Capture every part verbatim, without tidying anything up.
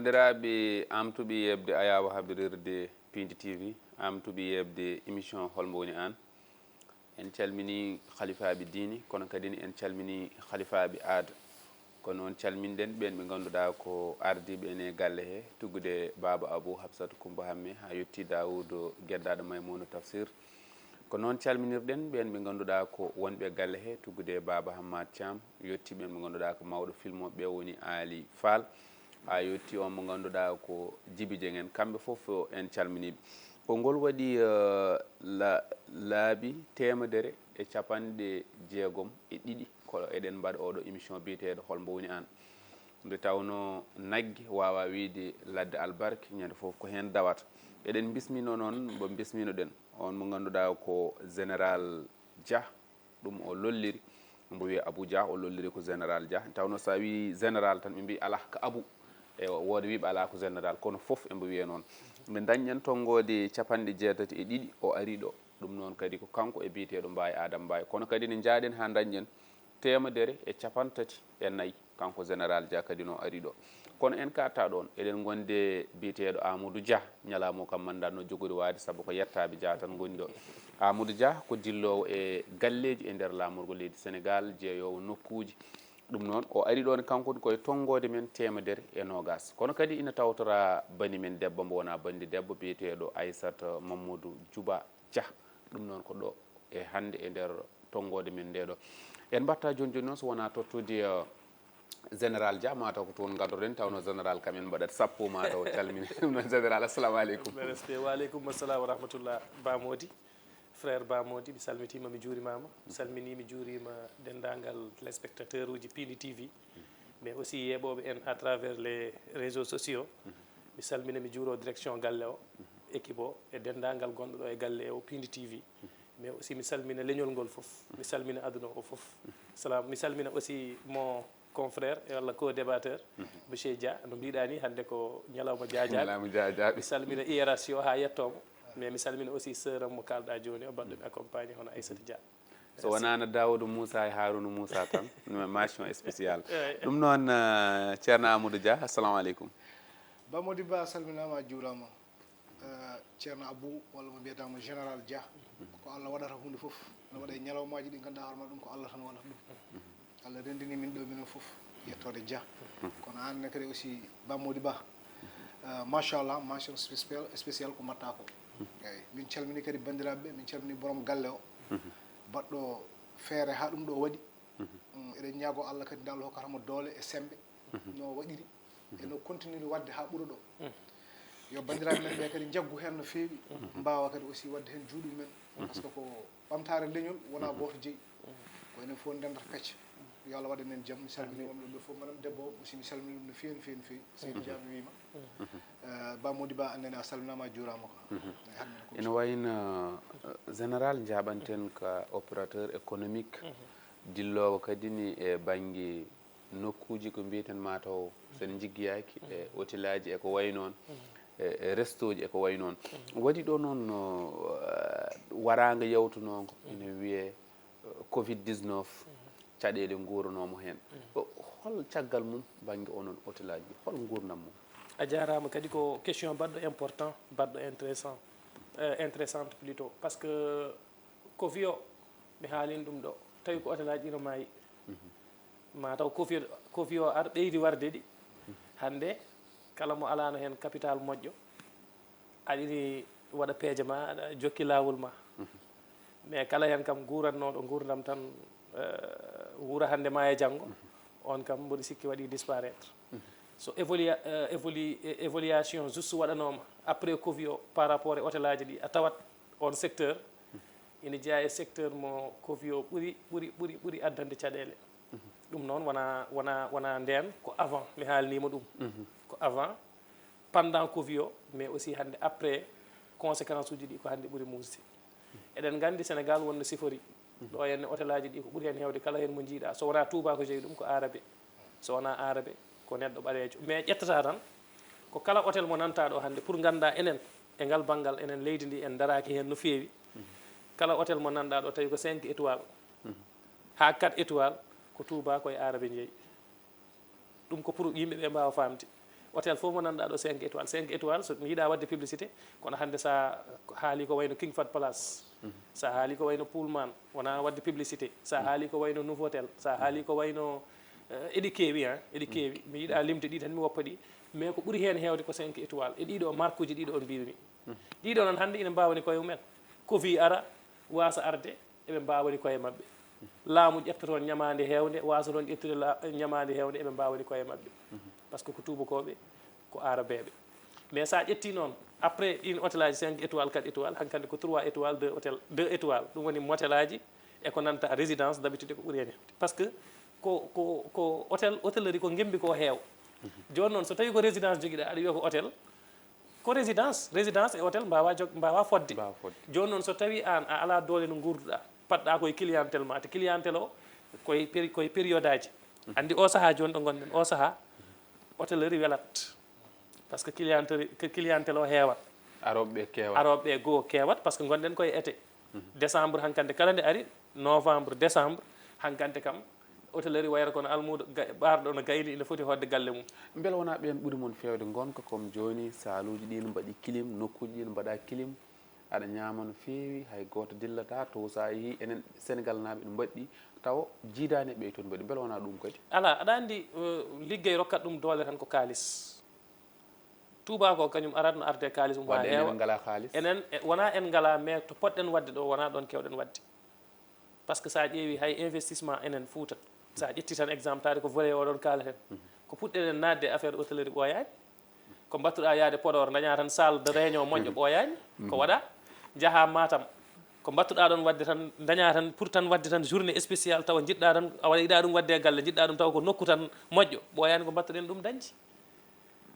Deraaɓe, amtuɓe yeɓde ayaawo habrirde Pindi T V, amtuɓe yeɓde émission Hol Mbo Woni Aan. En calminii halifaaɓe diine, kono kadi en calminii halifaaɓe aada. Kono noon calminɗen ɓeen ɓe ngannduɗaa ko ardiiɓe en e galle he, tuggude Baaba Abou, Habsatu Kumba Hamme, haa yettii Daawuudu Geddaaɗo, Maymuuna Tafsir. Ko noon calminirɗen ɓeen ɓe ngannduɗaa ko wonɓe galle he, tuggude Baaba Hammaat Caam, yettii ɓeen ɓe ngannduɗaa ko mawɗo filmooɓe ɓe woni Aali Faal, haa yettii on mo ngannduɗaa ko Jibi Jeŋ en. Kamɓe fof en calminii ɓe. Ko ngol waɗi, eh, la-, laabi teemedere e capanɗe jeegom e ɗiɗi ko eɗen mbaɗa oɗo émission biyeteeɗo Hol Mbo Woni Aan. Nde tawnoo nagge waawaa wiyde ladde albarke, ñande fof ko heen dawata. Eɗen mbismino noon mbo mbisminoɗen on mo ngannduɗaa ko Général Dia, ɗum o lolliri, mbo wiyee Abou Dia, o lolliri ko Général Dia. Tawnoo so a wii Général tan, ɓe mbii alaa ko Abou. Ewa, wooda wiiɓe alaa ko Général, kono fof embo wiyee noon. Nde ndañɗen tonngoode capanɗe jeetati e ɗiɗi, o ari ɗo. Ɗum noon kadi ko kanko e biyeteeɗo Mbaye Adama Mbaye. Kono kadi ne njaaɗen haa ndañɗen teemedere e capantati e nayi, kanko Général Dia kadi no ari ɗo. Kono en kaɗtaa ɗoon, eɗen ngondi e biyeteeɗo Amadou Dia, ñalawma o kam mi anndaa no jogori waade, sabu ko yettaaɓe Dia tan ngoni ɗo. Amadou Dia ko dilloowo e galleeji e nder laamorgo leydi Senegaal, jeeyoowo nokkuuji. Ɗum noon, o ari ɗoon kanko koye tonngoode men teemedere e noogaas. Kono kadi ina tawtoraa bani men debbo, mbo wonaa banndi debbo, biyeteeɗo Aissata Mamadou Djouba Dia. Ɗum noon ko ɗo e hannde e nder tonngoode men nde ɗo. En mbaɗta jooni jooni noon, so wonaa tottude, eh, Général Dia, mataw ko toon ngaddoɗen, tawnoo Général kam en mbaɗat sappo, mataw calmini. Ɗum noon, Général, assalamu aleykum. Respect, wa aleykum assalam wa rahmatullah, Ba Mody. Frère Ba Mody, mi salmitiima, mi juurimaama. Mi salminii, mi juuriima denndaangal téléspectateur uji Pindi T V, mais aussi yeeɓooɓe en à travers les réseaux sociaux. Mi salmina, mi juuro direction galle o, équipe o, e denndaangal gonɗo ɗo e galle o, Pindi T V. Mais aussi mi salmina leñol ngol fof, mi salmina aduna o fof. Salam, mi salmina aussi mon confrère e walla co-débatteur, monsieur Dia, no mbiɗa ni, hannde ko ñalawma jaajaaɓe. Ñalawma jaajaaɓe. Mi salmina hiérarchie o haa yettomo, mais mi salmina aussi sœur am mo kalɗa jooni o, baɗɗo mi accompagné, hono Aissata Dia. So wonaa no Daawuda Moussa e Haaruna Moussa tan, no mention spéciale. Eey. Ɗum noon, eh, Ceerno Amadou Dia, assalamu aleykum. Ba Mody Ba, a salminaama, a juuraama. Eh, Ceerno Abou, walla mo mbiyataama Général Dia, ko Allah waɗata huunde fof. Ene waɗa e ñalawmaaji ɗi ngannduɗaa hoore ma ɗum ko Allah tan waɗata ɗum. Allah renndini min ɗo minen fof, yettoode Dia. Kono aan ne kadi aussi, Ba Mody Ba, eh, machallah, mention spécial, spécial ko mbaɗta ko. Eey, min calmini kadi banndiraaɓe ɓe, min calmini borom galle o, baɗɗo feere haa ɗum ɗo waɗi. Mm, eɗen ñaago Allah kadi nde Allah hokkata mo doole e semmbe, no waɗiri, e no continue waɗde haa ɓura ɗo. Yo banndiraaɓe men ɓe kadi njaggu heen no feewi, mbaawa kadi aussi waɗde heen juuɗe mumen, par ce que ko ɓamtaare leñol wonaa gooto jeyi. Ko enen fof ndendata pecce. Yo Allah waɗan en jam. Mi salmini wonɓe ɓe fof, madame debbo o aussi, mi salmini ɗum no feewi, no feewi, no feewi. Seydi Dia mi wiima. Eh, Ba Mody Ba, aan nene a salminaama, a juuraama ko. Eey, hannde ko ina wayi no, eh, Général, njaaɓanten ka opérateur économique, dilloowo kadi ni e bannge nokkuuji ko mbiyeten mataw sen njiggiyaaki e hôtelaaji e ko wayi noon, e, e restooji e ko wayi noon. Waɗi ɗo noon no, eh, waraanga yawtunoongo ina wiyee, eh, covid dix-neuf, caɗeele nguuranoomo heen. Ko hol caggal mum bannge onon hôtelaaji ɗi? Hol nguurndam mum? A jaaraama kadi, ko question baɗɗo important, baɗɗo intéressant, eh, intéressante plutôt, par ce que Covid o, mi haalino ɗum ɗo, tawi ko hôtelaaji ɗi no maayi. Mataw Covid, Covid o ar ɓeydi warde ɗi. Hannde, kala mo alaano heen capital moƴƴo, aɗa ina waɗa peeje ma, aɗa jokki laawol ma. Mais kala heen kam nguurannooɗo nguurndam tan, eh, wuura hannde, maaya janngo, on kam mboɗo sikki waɗi disparaître. So évolua-, eh, évolu-, eh, évaluation juste waɗanooma après Covid o par rapport e hôtelaaji ɗi, a tawat on secteur ina jeyaa e secteur mo Covid o ɓuri, ɓuri, ɓuri, ɓuri addande caɗeele. Ɗum noon wona, wona, wona ndeen, ko avant, mi haalniima ɗum. Ko avant, pendant Covid o, mais aussi hannde après, conséquence uji ɗi ko hannde ɓuri muusde. Eɗen nganndi Sénégal wonno sifori. Ɗo henne hôtelaaji ɗi ko ɓuri heen heewde kala heen mo njiiɗa. So wonaa Touba ko jeyi ɗum, ko Aarabe. So wonaa Aarabe, ko neɗɗo ɓaleejo. Mais ƴettata tan, ko kala hôtel mo nanta ɗo hannde, pour ngannda enen, e ngal banngal, enen leydi ndi, en daraaki heen no feewi. Kala hôtel mo nanɗa ɗo, tawi ko cinq étoiles, haa quatre étoiles, ko Touba, ko e Aarabe jeyi. Ɗum ko pour yimɓe ɓe mbaawa faamde. Hôtel fof mo nanɗa ɗo cinq étoiles, cinq étoiles, so mi yiɗa wadde publicité, kono hannde sa haali ko wayno King Fahd Palace, sa haali ko wayno Pullman, wona wadde publicité, sa haali ko wayno Novotel, sa haali ko wayno eh, eɗi keewi, hein, eɗi keewi. Mi yiɗa limde ɗi tan, mi woppa ɗi. Mais ko ɓuri heen heewde ko cinq étoiles. E ɗiɗo marque uji ɗiɗo on mbiymi. Ɗiɗo noon hannde ina mbawani koye mumen. Covid ara, wasa arde, eɓe mbawani koye maɓɓe. Laamu ƴetta toon ñamaande heewnde, wasa toon ƴettude la- ñamaande heewnde, eɓe mbawani koye maɓɓe. Parce que ko tuubakooɓe, ko aarabeeɓe. Mais sa ƴetti noon, après ɗin hôtel aji cinq étoiles, quatre étoiles, hankadi ko trois étoiles, deux hôtel, deux étoiles. Ɗum woni motel aji e ko nanta résidence, d'habitude ko ɓuri heen heewde. Parce que ko, ko, ko hôtel, hôtellerie ko ngembi ko heew. Jooni noon, so tawi ko résidence jogiɗa, aɗa wiya ko hôtel, ko résidence, résidence e hôtel mbawa jog-, mbawa fodde. Mbawa fodde. Jooni noon, so tawi an a ala doole no ngurduɗa, paɗɗa koye clientèle ma, te clientèle o koye péri-, koye période aji. Andi o saaha jooni ɗo gonɗen, o saaha hôtellerie welat. Parce que clientèle, que clientèle o heewat. Arooɓe ɓe keewat. Arooɓe ɓe goo keewat, parce que gonɗen koye été. Décembre hankante kala nde ari, novembre, décembre, hankante kam, hôtellerie wayra kono almuudo ga-, ɓaarɗo no gayni, ina foti hoɗde galle mum. Mbele wonaa ɓeen ɓuri mon feewde ngonka, comme jooni, saaluuji ɗi no mbaɗi clim, nokkuuji ɗi no mbaɗa clim, aɗa ñaama no feewi, hay gooto dillataa, to so a yehii, enen Senegaalnaaɓe ene mbaɗi, tawa jiidaani e ɓe toon mbaɗi. Mbele wonaa ɗum kadi? Alaa, aɗa anndi, eh, liggey rokkat ɗum doole tan ko kaalis. Tuubaa ko kañum arat no arde kaalis mum haa Wadde enen heewa. En ngalaa kaalis. Enen, e, wonaa en ngalaa, mais to potɗen waɗde ɗo, wonaa ɗoon keewɗen waɗde. Parce que so a ƴeewi hay investissement enen Fuuta, so a ƴetti tan exemple, taade ko volet o ɗon kaaleten. Ko puɗɗeɗen naatde e affaire hôtellerie ɓooyaani. Ko mbattuɗa yaade Podor, daña tan salle de réunion moƴƴo ɓooyaani. Ko waɗa, njaha Matam. Ko mbattuɗa ɗon waɗde tan, daña tan pour tan waɗde tan journée spéciale tawa njiɗɗa tan, a waɗa yiɗa ɗum waɗde e galle, njiɗɗa ɗum tawa ko nokku tan moƴƴo. Ɓooyaani ko mbattuɗen ɗum dañde.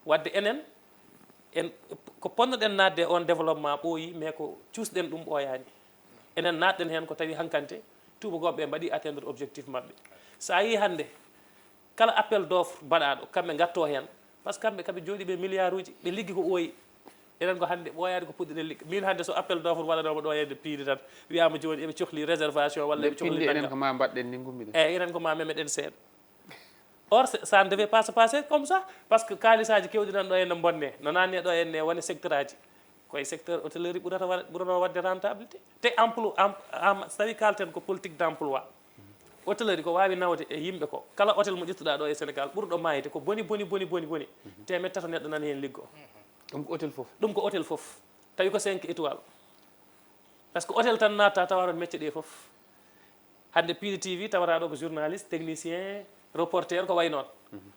Wadde enen, en, ko ponnoɗen naatde e on développement ɓooyi, mais ko cuusɗen ɗum ɓooyaani. Enen naatɗen heen ko tawi hankante tuubakooɓe ɓe mbaɗi atteindre objectif maɓɓe. So a yii hannde, kala appel d'offre mbaɗaaɗo, kamɓe ngatto heen, parce que kamɓe, kamɓe jooɗi ɓe milliard uji, ɓe liggi ko ɓooyi. Enen ko hannde ɓooyaani ko puɗɗiɗen ligge. Min hannde so appel d'offre waɗanooma ɗo e piindi tan, wiyaama jooni eɓe cohli réservation walla eɓe cohli pinndi, enen nangam. Ko ma mbaɗɗen ni ngummiɗen. Eeyi, enen ko ma memeɗen seeɗa. Or, c'est- ça ne devait pas se passer comme ça, parce que kaalisaaji keewɗi nan ɗo henne bonne, no nanne ɗo henne wone secteur aji. Koye secteur hôtellerie ɓurata wa-, ɓurano waɗde rentabilité. Te emploi, em-, em-, so tawi kalten ko politique d'emploi. Hôtellerie ko waawi nawde e yimɓe ko. Kala hôtel mo ƴettuɗa ɗo e Sénégal, ɓurɗo maayde ko boni, boni, boni, boni, boni. Teemeɗɗe tato neɗɗo nani heen liggo. Ɗum ko hôtel fof? Ɗum ko hôtel fof. Tawi ko cinq étoiles. Parce que hôtel tan natta tawa ɗon métier ɗe fof. Hannde Piindi T V tawata ɗo ko journaliste, technicien, reporter, ko way noon.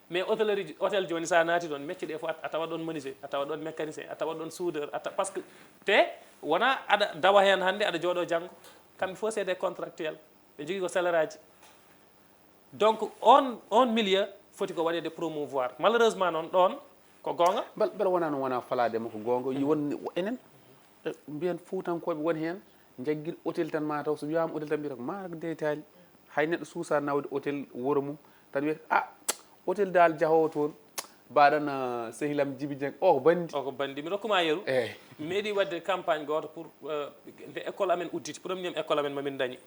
Mais hôtellerie, hôtel jooni sa naati ɗon, métier ɗe fof a, a tawa ɗon menuisier, a tawa ɗon mécanicien, a tawa ɗon soudeur, a ta-, parce que te wona aɗa dawa heen hannde, aɗa jooɗo janngo. Kamɓe fof c'est des contractuels. Ɓe jogii ko salaire aji. Donc, on, on milieu foti ko waɗeede promouvoir. Malheureusement noon, ɗoon ko goonga. Mbal, mbal wonaa noon, wonaa falaade mo ko goonga. Yo won enen, eh, mbiyen Fuutankooɓe won heen, njaggir hôtel tan ma taw, so wiyaama hôtel tan mbiyata ko maarak deytaali. Hay neɗɗo suusa nawde hôtel wuro mum, tan wiyata, "Ah, hôtel daal jahoowo toon, mbaɗana sehilam Jibi Dieng." O ko banndi. O ko banndi. Mi rokkuma yeru. Eeyi. Mi meeɗi waɗde campagne gooto pour, eh, nde école amen udditi, premier école amen mo min ndañi.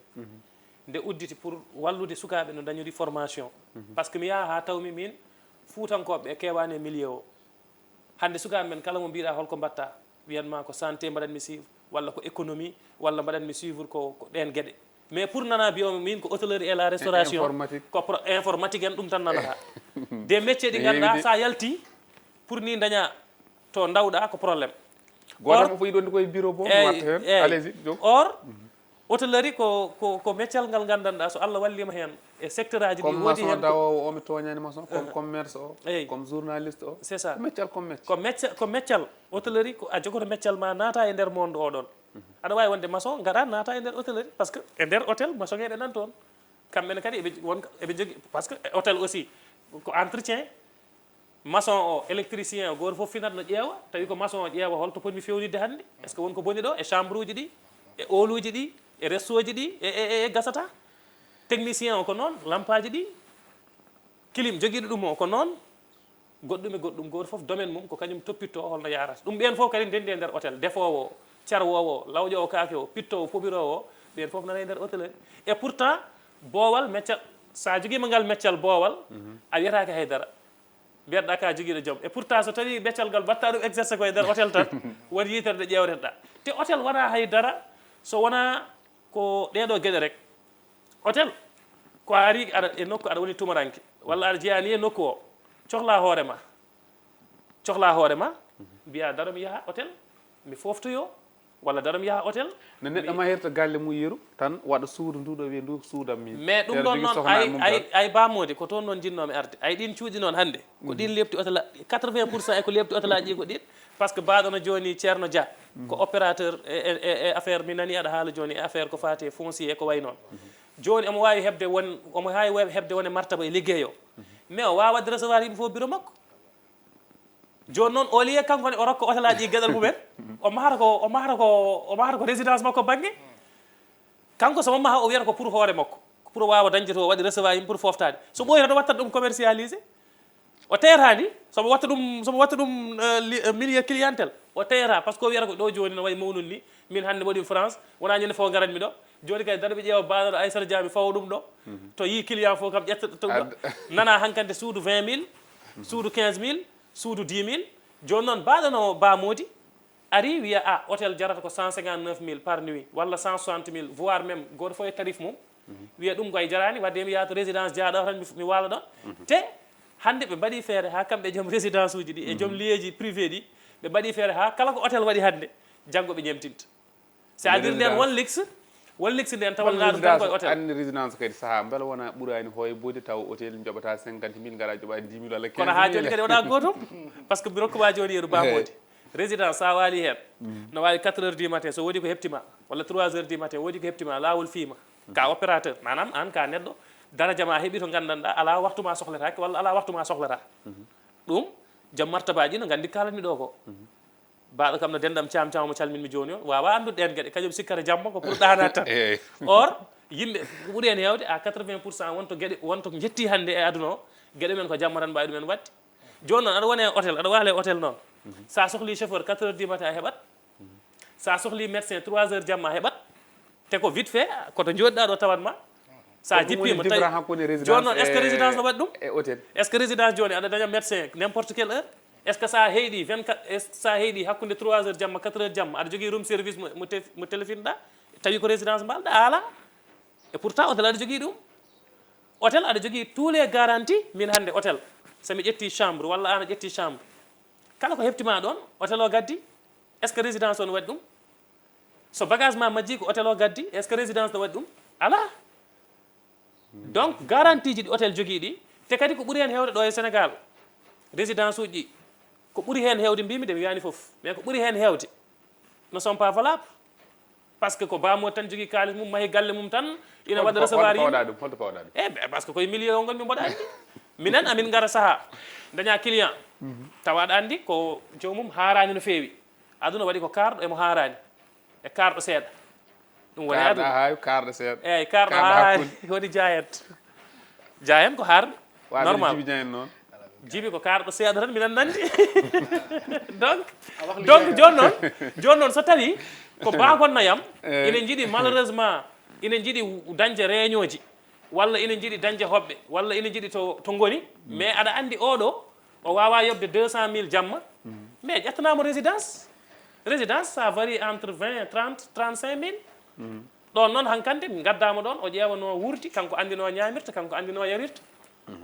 Nde udditi pour wallude sukaaɓe no dañori formation. Parce que mi yaha haa tawmi min Fuutankooɓe ɓe keewaani e milieu o. Hannde sukaaɓe men kala mo mbiɗa holko mbatta, wiyan ma ko santé mbaɗanmi suivre, walla ko économie, walla mbaɗanmi suivre ko, ko ɗeen geɗe. Mais pour nana mbiyomi min ko hôtellerie et la restauration, informatique. Ko pro-, informatique en ɗum tan nanata. Des métiers ɗi ngannduɗa sa yalti, pour ni daña to ndawɗa ko problème. Gooto mo fof yiɗi wonde koye bureau boom, eeyi, watta heen. Eeyi. Allez-y, Diop. Or, hôtellerie ko, ko, ko meccal ngal nganndanɗaa, so Allah walliima heen, e secteur aji ɗi comme woodi maçon heen ko dawoowo o, mi tooñaani maçon, comme commerce o, eeyi, comme journaliste o. C'est ça. Ko meccal, comme meccal. Ko mecca-, ko meccal. Hôtellerie ko a jogoto meccal ma naata e nder monde o ɗon. Aɗa waawi wonde maçon, ngara naata e nder hôtellerie, parce que e nder hôtel, maçon eɓe nan toon. Kamɓe ne kadi eɓe won, eɓe jogii, parce que hôtel aussi, ko entretien. Maçon o, électricien o, gooto fof finat no ƴeewa, tawi ko maçon o ƴeewa holto potmi fewnitde hannde. Est-ce que won ko boni ɗo e chambre uji ɗi, e hall uji ɗi, e resto ji ɗi, e, e, e, e gasata? Technicien o ko noon, lampaaji ɗi, clim jogiiɗo ɗum o ko noon, goɗɗum e goɗɗum, gooto fof domaine mum ko kañum toppitto holno yahrata. Ɗum ɓeen fof kadi ndenndi e nder hôtel, defoowo o, carwoowo o, lawƴoowo kaake o, pittoowo, poɓiroowo o, ɓeen fof nana e nder hôtel. Et pourtant, boowal, meccal, so a jogiima ngal meccal boowal, a wiyataake hay dara. Mbiyatɗa ka jogiiɗo joom. Et pourtant, so tawi beccal ngal mbaɗta ɗum exercer koye nder hôtel tan, won yitere nde ƴeewretɗa. Te hôtel wona hay dara, so wona ko ɗeɗo geɗe rek. Hôtel, ko a ari aɗa e nokku, aɗa woni tumaranke, walla aɗa jeyaa ni e nokku o, cohla hoore ma. Cohla hoore ma, mbiya daro mi yaha hôtel, mi foftoyo, walla daro mi yaha hôtel. No neɗɗo mahirta galle mum yeru tan, waɗa suudu ndu ɗo, wiya ndu suudam min. Mais ɗum ɗon noon, ay, ay, ay Ba Mody, ko toon noon jinnoomi arde. Ay, ɗin cuuɗi noon hannde, ko ɗin lepti hôtel, quatre-vingts pour cent e ko lepti hôtel aji ko ɗin. Par ce que mbaɗono jooni Ceerno Dia, ko opérateur e, e, e, e affaire, mi nani aɗa haala jooni e affaire ko faati e foncier e ko way noon. Jooni omo waawi heɓde won, omo waawi heɓde won e martaba e liggey o. Mais o waawaa waɗde recevoir yimɓe fof bureau makko. Jooni noon, au lieu kanko ne o rokka hôtel aji ɗi geɗal mumen, o mahata ko, o mahata ko, o mahata ko résidence makko bannge. Kanko, so mo maha, o wiyata ko pour hoore makko, ko pour o waawa dañde to, o waɗi recevoir yimɓe pour foftaade. So ɓooyi tan, o wattat ɗum commercialisé. O teyata ni, so mo watta ɗum, so mo watta ɗum, eh, li-, eh, milieu clientèle, o teyata, par ce que o wiyata ko ɗo jooni no wayi mawnun ni, min hannde mboɗin France, wona ñande fof ngaranmi ɗo. Jooni kay, dara mi ƴeewa baɗoɗo Aissata Dia, mi fawa ɗum ɗo. To yi client fof kam ƴetta, to nana hankante suudu vingt mille, suudu quinze mille, suudu dix mille. Jooni noon, baɗono Ba Mody, ari wiya, a, hôtel jarata ko cent cinquante-neuf mille par nuit, walla cent soixante mille, voire même gooto fof e tarif mum. Wiya ɗum koye jarani, wadde mi yaha to résidence Dia ɗo tan, mi, mi waala ɗon. Te hannde ɓe mbaɗi feere ha kamɓe joom résidence uji ɗi e joom lieu ji privé ɗi, ɓe mbaɗi feere ha kala ko hôtel waɗi hannde, janngo ɓe ñemtinta. C'est-à-dire nden won luxe, won luxe nden tawa na ɗum tan koye hôtel. Anndi résidence kadi saha mbela wona ɓurani hoybude, tawa hôtel joɓata cinquante mille, ngara joɓa dix mille walla quinze mille. Kono ha jooni kadi wona gootum. Par ce que mi rokkuma jooni yeru Ba Mody. Résidence, sa waali heen, no wawi quatre heures du matin, so woodi ko heptima, walla trois heures du matin, woodi ko heptima, laawol fiima. Ka opérateur, maanaam an ka neɗɗo, daraja ma heɓi to nganndanɗa ala waxtu ma sohlataake, walla ala waxtu ma sohlata. Ɗum, joom martabaaji no nganndi kalatmi ɗo ko. Baɗo kam no denɗam Caam Caam mo calminmi jooni o, wawa anndude ɗeen geɗe, kañum sikkata jamma ko pour ɗaanaade tan. Or, yimɓe ko ɓuri heen heewde, à quatre-vingts pour cent wonto geɗe, wonto njetti hannde e aduna o, geɗe men ko jamma tan mbawi ɗumen waɗde. Jooni noon, aɗa wone e hôtel, aɗa waale e hôtel noon. Sa sohli chauffeur, quatre heures du matin a heɓat. Sa sohli médecin, trois heures jamma a heɓat. Te ko vite fait, koto jooɗiɗa ɗo tawat ma. Sa jippima, tawi jooni noon, est ce que résidence no waɗi ɗum? Est ce que résidence jooni aɗa daña médecin n'importe quelle heure? Est ce que sa heyɗi vingt-quatre, est ce que sa heyɗi hakkunde trois heures jamma, quatre heures jamma, aɗa jogii room service mo, mo tef-, mo telefinɗa? Tawi ko résidence mbalɗa, ala. Et pourtant, hôtel aɗa jogii ɗum. Hôtel aɗa jogii tous les garanties. Min hannde hôtel, so mi ƴetti chambre, walla an a ƴetti chambre, kala ko heptima ɗon, hôtel o gaddi. Est ce que résidence o no waɗi ɗum? So bagage ma majji, ko hôtel o gaddi, est ce que résidence no waɗi ɗum? Ala. Donc, garantie ji ɗi hôtel jogii ɗi, te kadi ko ɓuri heen heewde ɗo e Sénégal, résidence uji ɗi, ko ɓuri heen heewde, mbimi de, mi wiyani fof, mais ko ɓuri heen heewde ne sont pas valables. Par ce que ko Ba Mody tan jogii kaalis mum, mahi galle mum tan, ina waɗa recevoir yimɓe. Holto pawɗa ɗum? Holto pawɗa ɗum? E, be-, par ce que koye milieu o ngonmi, mboɗa anndi. Minen, amin ngara saha, daña client, tawa aɗa anndi ko joomum haarani no feewi. Aduna waɗi ko kaarɗo emo haarani, e kaarɗo seeɗa. Ɗum woni aduna. Kaarɗo haawi, kaarɗo seeɗa. Eyyi, kaarɗo haawi, woni jaayat. Jaayam ko haarɓe. Normal. Jibi Dieng noon. Jibi ko kaarɗo seeɗa tan, minen nanndi. Donc, donc jooni noon, jooni noon, so tawi ko Ba gonnayam, ina njiɗi, malheureusement, ina njiɗi dañde réunion ji, walla ina njiɗi dañde hoɓɓe, walla ina njiɗi to, to ngoni, mais aɗa anndi oɗo, o wawa yoɓde deux cent mille jamma, mais ƴettanaama résidence. Résidence, ça varie entre vingt, trente, trente-cinq mille. Ɗon noon, hankante, ngaddaama ɗon, o ƴeewa no wuurdi, kanko anndi no ñaamirta, kanko anndi no yarirta.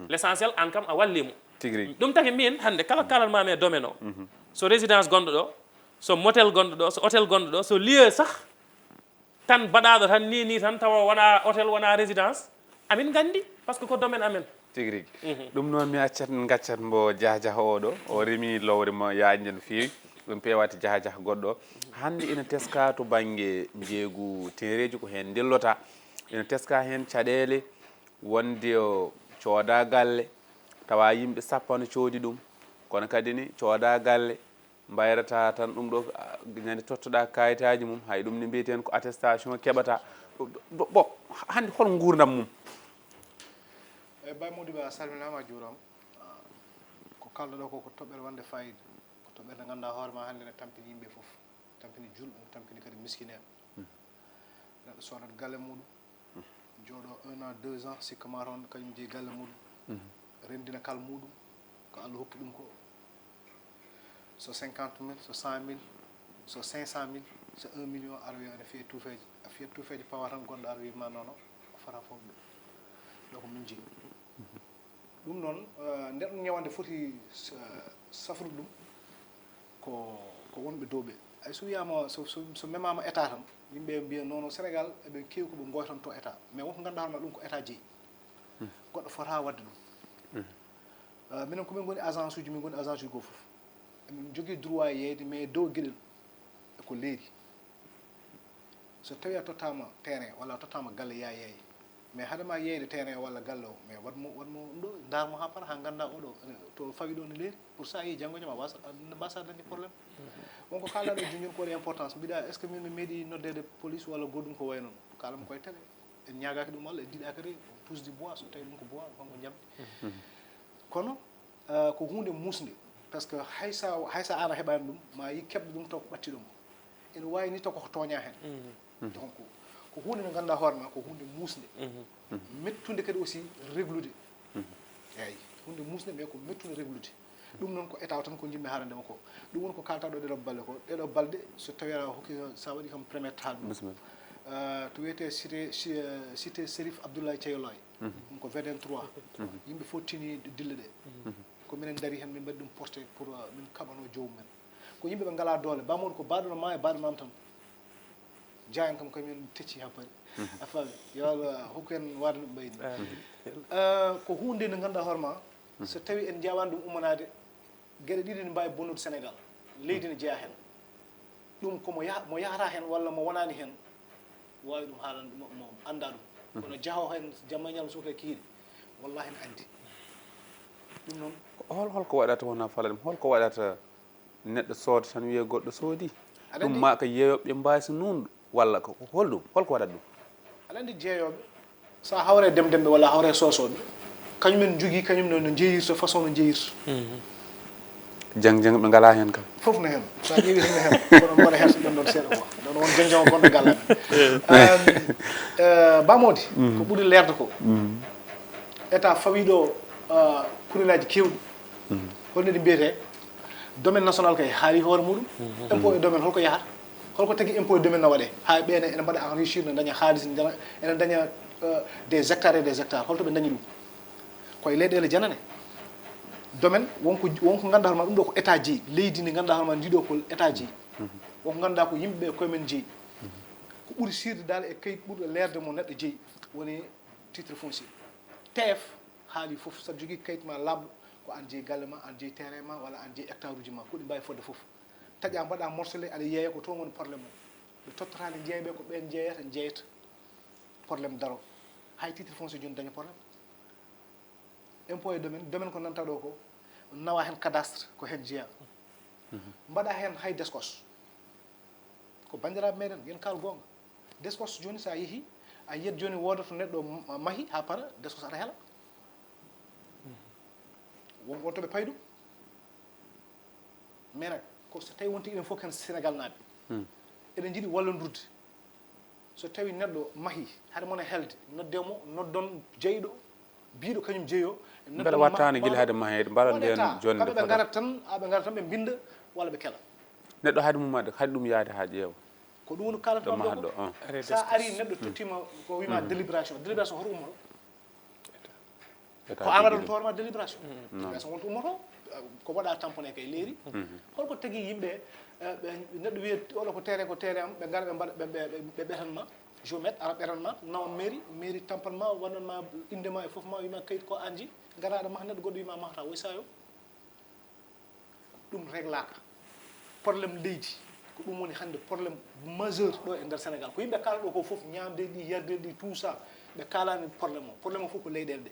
L'essentiel, an kam, a walli mo. Tigi rigi. Ɗum taki min, hannde, kala kalanmaami e domaine o, so résidence gonɗo ɗo, so motel gonɗo ɗo, so hôtel gonɗo ɗo, so lieu sah, tan baɗaɗo tan ni, ni tan, tawa wona hôtel, wona résidence, amin nganndi, par ce que ko domaine amen. Tigi rigi. Ɗum noon, mi accat, gaccat mbo Jah Jah oɗo, o remi lowre mo yaajde no feewi, ɗum pewati Jah Jah goɗɗo. Hannde ina teska to bannge njeeygu teereeji, ko heen ndillota. Ina teska heen caɗeele, wonde o cooda galle, tawa yimɓe sappo no coodi ɗum, kono kadi ni cooda galle, mbayrata tan ɗum ɗo, a, ñande tottoɗa kayitaji mum, hay ɗum ne mbiyeten ko attestation keɓata. Ɗo, ɗo, bon, hannde hol nguurndam mum? Eyyi, Baye Mody Ba, a salminaama, a juuraama. Ah, ko kalɗo ɗo ko, ko toɓɓere wonde fayida, ko toɓɓere nde ngannduɗaa hoore ma hannde ne tampini yimɓe fof, tampini julɓe, ne tampini kadi miskineeɓe. Neɗɗo soodat galle muɗum, jooɗo un an, deux ans, sikka ma toon kañum jeyi galle muɗum, renndina kal muɗum, Ko Allah hokki ɗum ko, so cinquante mille, so cent mille, so cinq cent mille, so un million, aɗa wiya aɗa fiya tuufeeje, a fiyat tuufeeje pawa tan, goɗɗo aɗa wiya ma non non, a fota fof ɗum. Ɗo ko min jeyi. Ɗum noon, eh, nder ɗum ñawande foti sa- safrude ɗum ko, ko wonɓe dow ɓe. Ay, so wiyaama, so, so, so memaama état tan, yimɓe mbiya non non, Sénégal eɓe keewi ko ɓe ngoytanto état, mais wonko ngannduɗaa hoore ma ɗum ko état jeyi. Goɗɗo fota waɗde ɗum. Eh, minen ko min ngoni agence uji, min ngoni agence uji goo fof. Emin njogii droit yeeyde, mais dow geɗel e ko leeri. So tawii a tottaama terrain walla a tottaama galle, yaa yeey. Mais hade ma yeeyde terrain walla galle o, mais waɗ mo, waɗ mo ɗum ɗo, ndaar mo haa para, haa ngannda oɗo, eh, to fawi ɗo ne leeri. Pour ça, yi janngo jam a wasa, a mbasa dañde problème. Wonko kaalɗaa ɗo jooni ko waɗi importance. Mbiɗa, est-ce que min mi meeɗi noddeede police walla goɗɗum ko wayi noon? Kaalam koye télé. En ñaagaaki ɗum Allah, en diɗaaki rewi. On touche du bois, so tawii ɗum ko bois, kanko jamɗi. Kono, eh, ko huunde muusnde. Parce que hay sa, hay sa aan a heɓaani ɗum, ma yi keɓɗo ɗum taw ko ɓatti ɗum. Ene waawi ni taw ko tooña heen. Donc, ko huunde nde ngannduɗaa hoore ma, ko huunde muusnde. Mettunde kadi aussi reglude. Eeyi, huunde muusnde, mais ko mettunde reglude. Ɗum noon ko état o tan ko njiɗmi haalande ma ko. Ɗum woni ko kaaltaa ɗo ɗeɗo balɗe ko. Ɗeɗo balɗe, so tawii aɗa hokki, sa waɗi kam première taal ɗum. Bisimilla. Eh, to wiyetee cité, ci- eh, cité Chérif Abdoulaye Thiaw Laye. Ɗum ko V D N trois. Yimɓe fof tini dille ɗe. Ko minen ndaari heen, min mbaɗi ɗum porté pour, eh, min kaɓano joomum en. Ko yimɓe ɓe ngalaa doole. Ba Mawɗo ko baaɗo no ma e baaɗo maam tan. Jaayan kam, ko min tecci haa paari. A faami? Yo Allah hokku en waɗde no mbayni. Eh, ko huunde nde ngannduɗaa hoore ma, so tawii en njaawaani ɗum ummanaade, geɗe ɗiɗi ne mbaawi bonnude Sénégal. Leydi ne jeyaa heen. Ɗum ko mo yaha-, mo yahata heen walla mo wonaani heen, waawi ɗum haalande, mo, mo annda ɗum. Kono jahoowo heen jamma e ñalawma subaka e kikiiɗe, wallahi ne anndi. Ɗum noon. Hol, hol ko waɗata wona fala ɗum? Hol ko waɗata neɗɗo sooda tan wiya goɗɗo soodi? Aɗa ɗum anndi ma ko yeeyooɓe ɓe mbaawi so nuunɗo, walla ko, ko holɗum? Hol ko waɗata ɗum? Aɗa anndi jeeyooɓe, so a hawre demdemɓe walla a hawre soosooɓe, kañum en njogii, kañum no, no jeeyirta, façon no jeeyirta. Jang jang ɓe ngalaa heen kam. Fof no heen. So a ƴeewi tan no heen. Kono mboɗo hersa ɗon ɗon seeɗa quoi. Ɗon won jang jang gonɗo galle amen. Eh, Ba Mawɗo, ko ɓuri leerde ko, état fawii ɗo, eh, kuréelaaji keewɗi. Holno ɗi mbiyetee? Domaine national kay haali hoore muɗum. Impôt et domaine holko yahata? Holko tagi impôt et domaine no waɗee? Haa ɓeene ene mbaɗa enrichir, ne daña haalis, ne daña, ene daña, eh, des hectares et des hectares. Holto ɓe dañi ɗum? Koye leyɗeele janane. Domaine, wonko, wonko ngannduɗaa hoore ma ɗum ɗo ko état jeyi. Leydi ndi ngannduɗaa hoore ma ndi ɗo ko état jeyi. Wonko ngannduɗaa ko yimɓe ɓe koye men jeyi. Ko ɓuri siirde dal e kayit ɓurɗo leerde mo neɗɗo jeyi woni titre foncier. T F haali fof, so a jogii kayit ma laaɓɗo, ko aan jeyi galle ma, aan jeyi terrain ma, walla aan jeyi hectare uji ma, ko ɗi mbaawi fodde fof. Taƴa mbaɗa morcelé, aɗa yeeya, ko toon woni problème o. Ɓe tottotaani jeeyɓe, ko ɓeen jeeyata, jeeyata. Problème daro. Hay titre foncier jooni daña problème. Impôt et domaine, domaine ko nanta ɗo ko, nawa heen cadastre, ko heen jeeya. Mbaɗa heen hay descos. Ko banndiraaɓe meɗen, yen kaal goonga. Descos jooni, so a yehi, a yiyat jooni wooda to neɗɗo ma-, mahi haa para, descos aɗa hela. Won, won to ɓe payi ɗum. Mais nag, ko so tawi wonti enen fof ken Sénégal naaɓe. Eɗen njiɗi wallondirde. So tawi neɗɗo mahi, hade mon e helde, nodde mo, noddon jeyɗo, biiɗo kañum jeyo. Mbela wattaani gila hade maheede, mbaɗon ndeen jonde kamɓe ɓe ngarat tan, a, ɓe ngarat tan, ɓe mbinda, walla ɓe kela. Neɗɗo hade mum adde, hade ɗum yaade haa ƴeewa. Ko ɗum woni kaalata ɗo ɗo mahɗo, ko. Sa ari neɗɗo tottima ko wima délibération. Délibération hoto ummoto? Ko an waɗata hoore ma délibération. Délibération wonto ummoto, ko waɗa tamponné kay leeri. Holko tagi yimɓe, eh, ɓe, neɗɗo wiya oɗo ko terrain, ko terrain am, ɓe ngara ɓe mbaɗa, ɓe, ɓe, ɓe, ɓe ɓetan ma, géomètre ara ɓetan ma, nawa mairie, mairie tampan ma, waɗan ma inde ma e fof ma, wima kayit ko an ji, ngara aɗa maha neɗɗo goɗɗo wima mahata, woy sayo. Ɗum reglaaka. Problème leydi, ko ɗum woni hannde problème majeur ɗo e nder Sénégal. Ko yimɓe kala ɗo ko fof, ñaamde ɗi, yarde ɗi, tout ça, ɓe kaalani problème o. Problème o fof ko leyɗeele ɗe.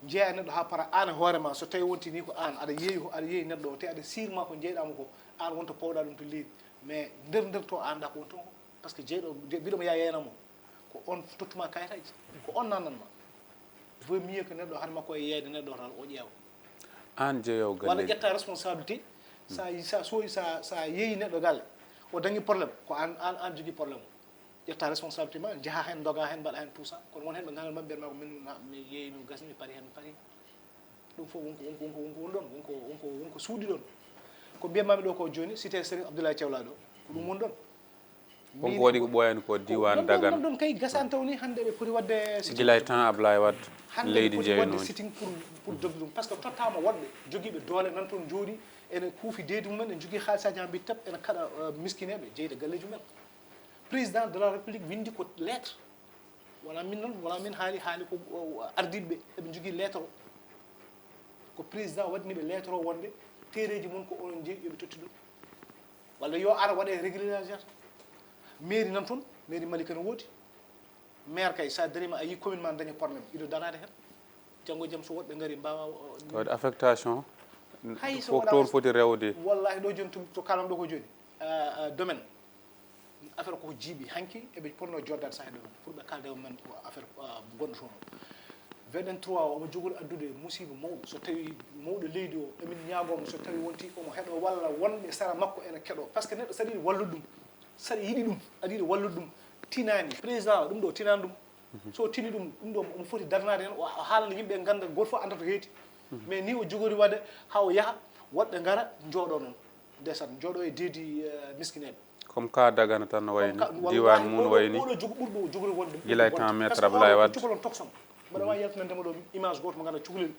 Njeeya neɗɗo haa para, aan e hoore ma, so tawi wonti ni ko aan, aɗa yeeyi, aɗa yeeyi neɗɗo o, te aɗa siir ma ko jeyɗa mo ko, aan wonto powɗa ɗum to leydi. Mais nder nder to, aan ɗa ko wonto ko. Parce que jeyɗo, je-, mbiɗo mo yaa yeeyna mo. Ko on tottuma kayitaji. Ko on nannan ma. Vaut mieux que neɗɗo hade makko e yeeyde neɗɗo tan o ƴeewa. Aan jeeyowo walla galleeji. Ƴetta responsabilité. Sa, sa, so, sa, sa yeeyi neɗɗo galle, o dañi problème, ko aan, aan, aan jogii problème o. Ƴetta responsabilité ma, njaha heen, ndoga heen, mbaɗa heen tout ça. Kono won heen ɓe ngannduɗaa mbiyat ma ko min, na, mi yeeyi, mi gasni, mi pari heen, mi pari. Ɗum fof wonko wonko wonko wonko won ɗon, wonko wonko wonko suuɗi ɗon. Ko mbiyatmaami ɗo ko jooni, cité Serigne Abdoulaye Thiaw Laay ɗo, ko ɗum won ɗon. Wonko waɗi ko ɓooyani ko diiwaan Dagana. Ɗon ɗon kay gasani taw ni hannde ɓe poti waɗde sitting. Gila e temps Ablaye Wade Hannde leydi ɓe poti waɗde jeynoondi. Sitting pour pour dogde ɗum, par ce que tottaama woɗɓe jogiiɓe doole nan toon njooɗi ene kuufi deedi mumen, ene njogii haalisi haa bit tap, ene kaɗa miskineeɓe jeyde galleeji mumen. Président de la République winndi ko lettre, wonaa min noon, wonaa min haali, haali ko ardiiɓe ɓe, eɓe njogii lettre o. Ko président waɗni ɓe lettre o wonde tereeji mon ko onon njeyi, yoɓe totti ɗum. Walla yo ara waɗe régulariser. Mairie nan toon, mairie Malika no woodi. Maire kay, so a dariima a yii commune ma daña problème, iɗo daraade heen. Janngo e jam so woɗɓe ngari mbaawa. Waɗi affectation. Hay so Fof wonaa toon so- foti rewde. Wallahi ɗo jooni to, to kalam ɗo ko jooni, ah, ah, domaine affaire koko jiiɓi hanki, eɓe ponno joddaade saha e domaine pour ɓe kaalda e mumen ko affaire, ah, gonɗo toon o. Vingt-trois o omo jogori addude musiba mawɗo, so tawi mawɗo leydi o, emin ñaagomo so tawi wonti omo heɗo walla wonɓe sara makko ene keɗo, par ce que neɗɗo saɗa yiɗi wallude ɗum, saɗa yiɗi ɗum, aɗa yiɗi wallude ɗum, tinaani président o, ɗum ɗo tinaani ɗum. So tini ɗum, ɗum ɗo omo foti darnaade heen, o haalana yimɓe ngannda gooto fof annda to heedi. Mais ni o jogori waɗde haa o yaha, woɗɓe ngara njooɗo noon, ndeysaan, njooɗo e deedi, eh, miskineeɓe. Comme ka Dagana tan no wayni Comme ka- diiwaan wallahi, mum no oɗo- wayni. Oɗo jogo ɓurɗo o jogori wonde. Gila e Wonde. temps maître Par ce que Ablaye oɗo Wade. Cukalon tokson. Mbaɗa waawi yaltinande ma ɗo image gooto mo ngannduɗaa cukalel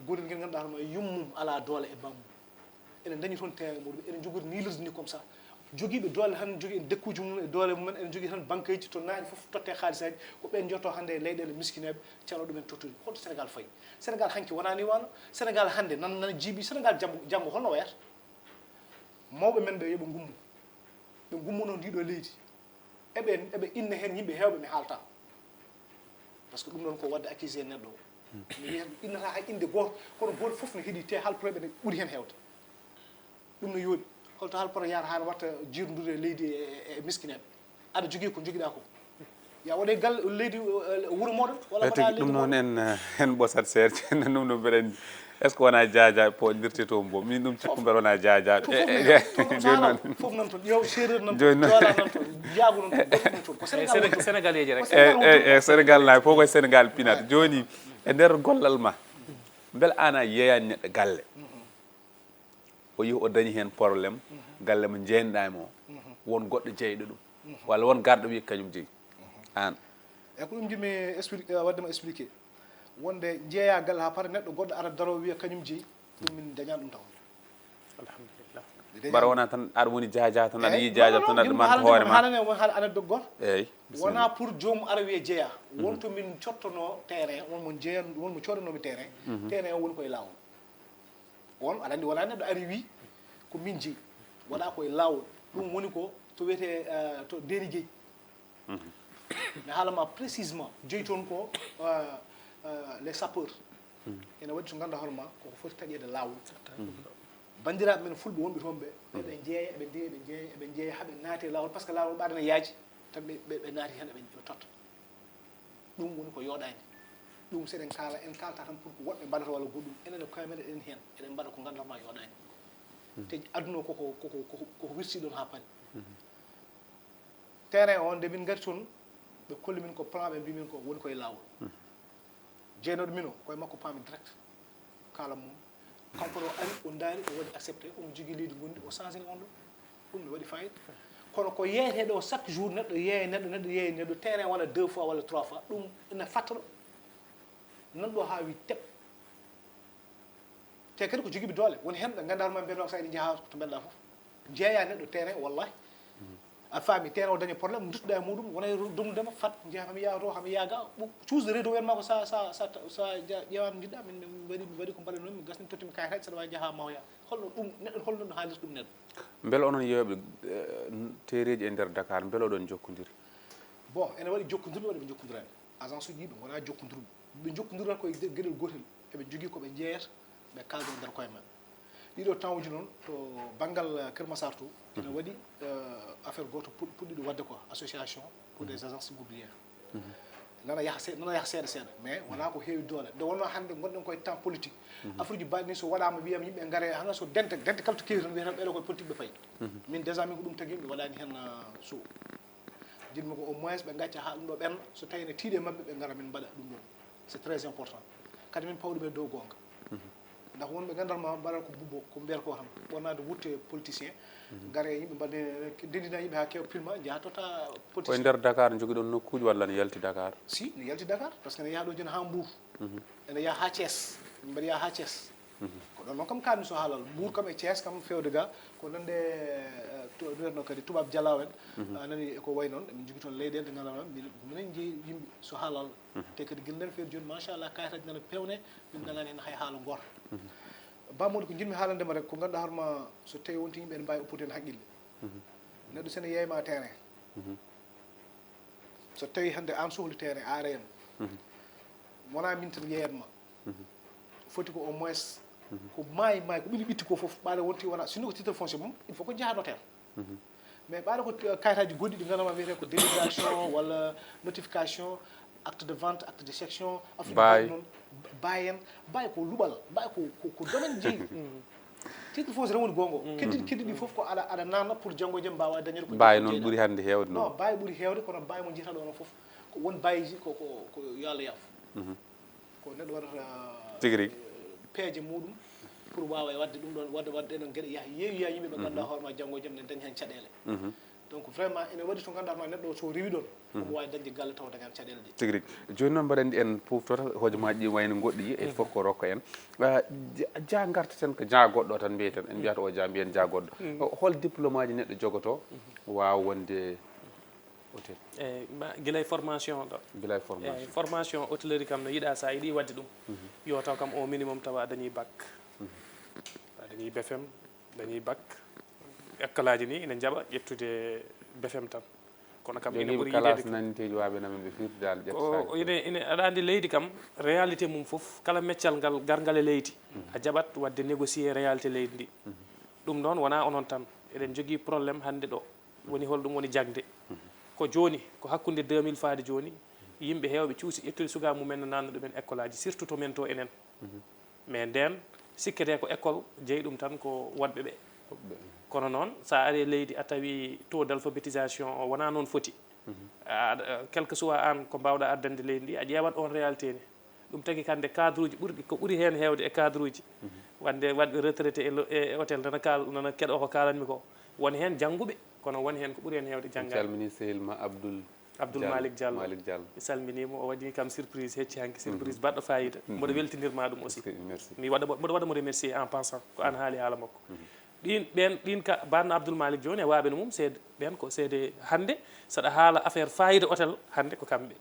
goɗel ngel ngannduɗaa hono yummum alaa doole e bammum. Ene dañi toon terrain muɗum, ene jogori nilirde ni comme ça. Jogiiɓe doole tan jogii en dëkkuuji mum e doole mumen, ene jogii tan banqueeji to naaƴe fof totte haalisaaji, ko ɓeen njotto hannde e leyɗeele miskineeɓe, calo ɗumen tottude. Holto Sénégal fayi? Sénégal hanki wonaa ni wano. Sénégal hannde nan nan jiibi, Sénégal janngo, janngo holno wayata? Mawɓe men ɓe yoɓe ngummu. Ɓe ngummuno ndiɗo leydi. Eɓe eɓe inna heen yimɓe heewɓe mi haalta. Par ce que ɗum ɗon ko waɗde accusé neɗɗo o. Mi wiya innata hay innde gooto, kono gooto fof ne heɗi te halporoɓe ne ɓuri heen heewde. Ɗum no yooɗi. Holto halporo yahata haa watta jirdude e leydi e, e, e miskineeɓe? Aɗa jogii ko njogiɗaa ko. Ya waɗe gal leydi, eh, wuro mooɗon walla Ɓe mbaɗa tigi leydi ɗum noon mooɗon? En eh, en ɓosat seerje ɗum ɗum mbeɗen est ce que wonaa jaajaa poɗdirte toon boom min ɗum cikku mbeɗa wonaa jaajaa Fof fof ne heen. Toon ko saalaaɓe. Fof nan toon. Ƴeew séeréer nan Jooni toon, noon. Joolaa nan toon, njaago nan toon, goɗɗum nan toon. Ko Sénégal woni toon. Sénégalais ji rek. Ko Sénégal woni E toon. Sénégal naay fof koye Sénégal pinat jooni e nder gollal ma mbele aan a yeeyaani neɗɗo galle o yehi o dañi heen problème galle mo jeynoɗaa e mo won goɗɗo jeyɗo ɗum walla won garɗo wiya kañum jeyi aan. E ko ɗum jimi expliqué, waɗde ma expliqué wonde jeeya galle haa para neɗɗo goɗɗo ara daro wiya kañum jeyi, ɗum min dañaani ɗum taw. Alhamdulillah. Mbaɗa wona tan aɗa woni jaja tan aɗa yiyi jaja tan aɗa manta hoore ma. Haalane won haala anecdote gooto. Eyyi. Wona pour joomum ara wiya jeeya. Won to min cottono terrain, won mo jeeyan, won mo coodanoomi terrain. Terrain o woni koye laawol. On aɗa anndi wona neɗɗo ari wi ko min jeyi. Waɗa koye laawol. Ɗum woni ko to wiyetee, eh, to Deeni Jeyi. Mi haalama précisement, jeyi toon ko, euh, euh, les sapeurs. Ene waɗi so ngannduɗaa hoore ma koko foti taƴeede laawol. Banndiraaɓe men fulɓe wonɓe toon ɓe, eɓe njeeya, eɓe njeeya, eɓe njeeya, eɓe njeeya, haa ɓe naati e laawol, par ce que laawol ɓaade ne yaaji, tan ɓe, ɓe, ɓe naati heen, eɓe, ɓe totta. Ɗum woni ko yooɗaani. Ɗum so eɗen kaala, en kaalta tan pour ko woɗɓe mbaɗata walla goɗɗum. Enen e koye men eɗen heen, eɗen mbaɗa ko ngannduɗaa ma yooɗaani. Te aduna o koko, koko, koko, koko wirsi ɗoon haa paari. Terrain o, nde min ngari toon, ɓe kolli min ko plan, ɓe mbi min ko woni koye laawol. Jeynoɗo min o, koye makko paami direct. Kaalam mum. Kanko no ari, o ndaari, o waɗi accepté, omo jogii leydi ngonndi, o changini on ɗo. Ɗum ne waɗi fayida. Kono ko yeeyeteeɗo o, chaque jour neɗɗo yeeya neɗɗo, neɗɗo yeeya neɗɗo, terrain walla deux fois walla trois fois, ɗum ina fatta ɗo. Nan ɗo haa wi tep. Te kadi ko jogiiɓe doole. Woni heen ɓe ngannduɗaa hoore ma mbiyatnoo ko so eɗen njaha to mbeɗa fof. Jeeya neɗɗo terrain, wallahi. A faami, terrain o daña problème, nduttuɗaa e muɗum, wona e dumdema, fat, njeya hami yaha to, hami yaha ga. Ɓu-, cuusde reedu wiyatma ko sa, sa, sa, sa ja-, ƴeewaama njiɗɗaa, min, min mbaɗi, mi waɗi ko mbaɗanoomi, mi gasni, tottimi kayitaji, saɗa waawi njaha ma o yaha. Holno ɗum, neɗɗo, holno ɗum haalirta ɗum neɗɗo? Mbele onon yeewɓe eh, tereeji e nder Dakar, mbele oɗon njokkondiri? Bon, ene waɗi jokkondirɓe, waɗi ɓe njokkondiraani. Agence uji ɗi ɓe ngonaa jokkondirɓe. Ɓe njokkondirata koye ge-, geɗel gootel. Eɓe njogii ko ɓe njeeyata, ɓe kaalda e nder koye maɓɓe. Ɗiɗo temps uji noon, to banngal, eh, Kër Massar to, ene waɗi, eh, affaire gooto puɗ-, puɗɗiɗo waɗde ko association pour des agences immobilières. Nana yaha see-, nana yaha seeɗa seeɗa, mais wonaa ko heewi doole. Nde wonnoo hannde ngonɗen koye temps politique. Affaire uji mbaɗi ni so waɗaama wiyama yimɓe ngare, hannde so dente, dente kala to keewi tan wiyata ɓeɗo koye politique ɓe payi. Min déjà min ko ɗum tagi mi waɗani heen, eh, so. Jiɗmi ko au moins ɓe ngacca haa ɗum ɗo ɓenna, so tawi ene tiiɗi e maɓɓe, ɓe ngara min mbaɗa ɗum ɗon. C'est très important. Kadi min pawa ɗum e dow goonga. Ndax wonɓe nganndanma mbaɗata ko bubbo, ko mbiyata ko tan, ɓornaade wutte politicien, ngare yimɓe mbaɗe, ndenndina yimɓe haa keewa, pilma, njaha totta Koye politicien. Nder Dakar njogiɗon nokkuuji walla ne yalti Dakar? Si, ne yalti Dakar, parce que ne yaha ɗo joni haa Mbour, ene yaha haa Thiès, min mbaɗi yaha haa Thiès. Ko ɗon noon kam kaanmi so haalal, Mbour kam e Thiès kam feewde ga, ko nande eh, to wiyatno kadi tubaab jalaaw en. A nani eko wayi noon, emin njogii toon leyɗeele ɗe nganndanma minen minen njeyi yimɓe so haalal. Te kadi gila nden feewde jooni machallah, kayitaji nana pewne, min nanaani heen hay haala goota. Ba Mody, ko njiɗmi haalande ma rek, ko ngannduɗaa hoore ma, so tawi wonti yimɓe ene mbaawi oppude heen haqqille, neɗɗo so ene yeeyma terrain, so tawi hannde aan sohli terrain, a reeno, wonaa min tan yeeyatma, foti ko au moins ko maayi maayi, ko ɓiɗi ɓitti ko fof, ɓaade wonti wona, sinno ko titre foncier mum, il faut ko njaha notaire. Mais ɓaade ko eh, kayitaaji goɗɗi ɗi nganndanma wiyetee ko délibération walla notification, acte de vente, acte de cession, affaire Bail. Noon, bail en, bail ko luɓal, bail ko ko, ko domaine jeyi. Titre foncier tan woni goonga. Keddi keddi ɗi fof ko aɗa aɗa naatna pour janngo e jam mbaawa dañde ko Bail ko noon jeyɗaa. Ɓuri hannde heewde Non, noon. Bail ɓuri heewde, kono bail mo njiyata ɗo noon fof ko won bail ji ko ko ko yo Allah yaafo. Ko neɗɗo waɗata Tigi rigi. peeje muɗum pour waawa e waɗde ɗum ɗon, waɗde waɗde ɗon geɗe, yaha yeeyoya yimɓe ɓe ngannduɗaa hoore ma janngo e jam ne dañi heen caɗeele. Donc vraiment ene waɗi to ngannduɗaa ma neɗɗo o so rewi ɗon, omo waawi dañde galle taw dañaani caɗeele ɗe. Tigi rigi. Jooni noon mbaɗa anndi en poftoto hojomaaji ɗi wayno goɗɗi e fof ko rokka en. Ah, ja- ja ngartaten ko ja goɗɗo tan mbiyeten, en mbiyata o ja mbiyen ja goɗɗo. Hol diplôme aji neɗɗo jogoto waawa wonde hôtel? Eyi, ma- gila e formation ɗo. Gila e Eyi, formation. Formation hôtellerie kam no yiɗa, sa yiɗi waɗde ɗum, yo taw kam au minimum tawa a dañi bac, a dañi B F M, dañi bac, école aji ni ina njaɓa ƴettude B F M tan, kono kam ina Jogiiɓe ɓuri kalaas yiɗeede. Naniteeji waaɓe namen ɓe firtidaal ƴetta Ko ine ine aɗa anndi leydi kam, réalité mum fof, kala meccal ngal garngal e leydi, a jaɓat waɗde négocier réalité leydi ndi. Ɗum noon wonaa onon tan, eɗen njogii problème hannde ɗo. Woni hol ɗum woni jaŋde? Ko jooni, ko hakkunde deux mille faade jooni, yimɓe heewɓe cuusi ƴettude sukaaɓe mumen no naatna ɗumen école aji, surtout to men to enen. Mais ndeen sikketee ko école jeyi ɗum tan ko woɗɓe ɓe. Kono noon, so a ari e leydi a tawi taux d'alphabétisation o wonaa noon foti. A- a- quel que soit aan ko mbaawɗa addande leydi ndi, a ƴeewat oon réalité ne. Ɗum tagi hannde cadre uji ɓurɗi, ko ɓuri heen heewde e cadre uji, wonde waɗɓe retraité e lo- e e hôtel nana kaal nana keɗoo ko kaalanmi ko. Won heen jannguɓe, kono won heen ko ɓuri heen heewde En janngaani. Calmini sehil ma Abdoul Abdoul Diallo. Malick Diallo. Malick Diallo. Mi salminiima, o waɗi kam surprise, hecci hanki surprise baɗɗo fayida. Mboɗo weltinirma ɗum aussi. Merci. Mi waɗa mboɗo waɗa mo remercier en passant, ko aan haali haala makko. Ɗin ɓeen ɗin ka banno Abdoul Malick jooni e waaɓe no mum seede, ɓeen ko seede hannde. Saɗa haala affaire fayida hôtel, hannde ko kamɓe.